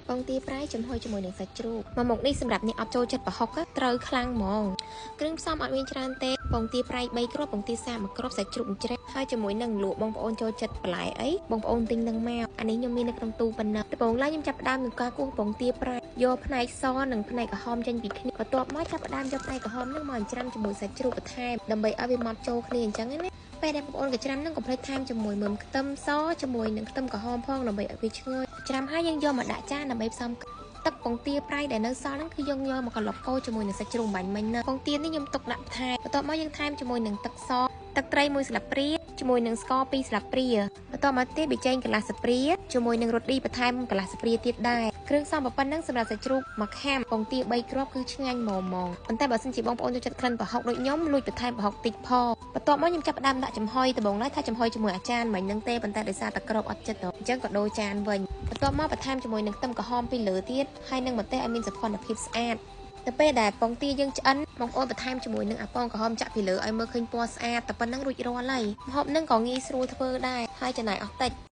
ពងទាប្រៃចំហុយជាមួយនឹងសាច់ជ្រូកមួយមុខនេះសម្រាប់អ្នកអត់ចូលចិត្តប្រហុកត្រូវខ្លាំងហ្មងគ្រឿងផ្សំអត់មានច្រើនទេពងទាប្រៃ3គ្រាប់ពងទាសាប1គ្រាប់សាច់ជ្រូកមួយច្រែហើយជាមួយនឹងលក់បងប្អូនចូលចិត្តបន្លែអីបងប្អូនទិញនឹងមកអានេះខ្ញុំមាននៅក្នុងទូប៉ុណ្ណឹងដំបូងឡើយខ្ញុំចាប់ផ្ដើមនឹងការគោះពងទាប្រៃយកផ្នែកសនិងផ្នែកក្រហមចេញពីគ្នាបន្ទាប់មកចាប់ផ្ដើមយកផ្នែកក្រហមនឹងមកច្រាំជាមួយសាច់ជ្រូកបន្ថែមដើម្បីឲ្យវាម៉ត់ចូលគ្នាអញ្ចឹងណាពេលដែលបងប្អូនកច្រាំនឹងកុំភ្លេចថែមជាមួយមើមខ្ទឹមសជាមួយនឹងខ្ទឹមក្រហមផងដើម្បីឲ្យវាឈ្ងុយច្រាំហើយយើងយកមកដាក់ចានដើម្បីផ្សំទឹកពងទាប្រៃដែលនៅសល់ហ្នឹងគឺយើងយកមកក្លុកកូរជាមួយនឹងសាច់ជ្រូកបាញ់មិញណាពងទានេះខ្ញុំទុកដាក់ថែមបន្ទាប់មកយើងថែមជាមួយនឹងទឹកសទឹកត្រី1ស្លាបព្រាជាមួយនឹងស្ករ2ស្លាបព្រាបន្ទាប់មកទៀតប៊ីចេងកន្លះស្លាបព្រាជាមួយនឹងរ៉ូឌីបន្ថែមកន្លះស្លាបព្រាទៀតដែរគ្រឿងផ្សំប៉ុណ្ណឹងសម្រាប់សាច់ជ្រូកមួយខាំពងទា3គ្រាប់គឺឆ្ងាញ់ហ្មងហ្មងប៉ុន្តែបើសិនជាបងប្អូនចូលចិត្តក្លិនប្រហុកដូចខ្ញុំលួចបន្ថែមប្រហុកតិចផងបន្ទាប់មកខ្ញុំចាប់ផ្ដើមដាក់ចំហុយដំបូងឡើយថាចំហុយជាមួយអាចារ្យមិញហ្នឹងទេប៉ុន្តែដោយសារតែក្របអត់ចិត្តអញ្ចឹងក៏ដូរចានវិញបន្ទាប់មកបន្ថែមជាមួយនឹងខ្ទឹមក្រហមពីលើទៀតហើយនឹងម្ទេសឲ្យមានសោភ័ណភាពស្អាតទៅពេលដែលពងទាយើងឆ្អិនបងប្អូនបន្ថែមជាមួយនឹងអាពងក្រហមចាក់ពីលើឲ្យមើលឃើញពណ៌ស្អាតតែប៉ុណ្្នឹងរួចរាល់ហើយម្ហូបហ្នឹងក៏ងាយស្រួលធ្វើដែរហើយចំណាយអស់តិច។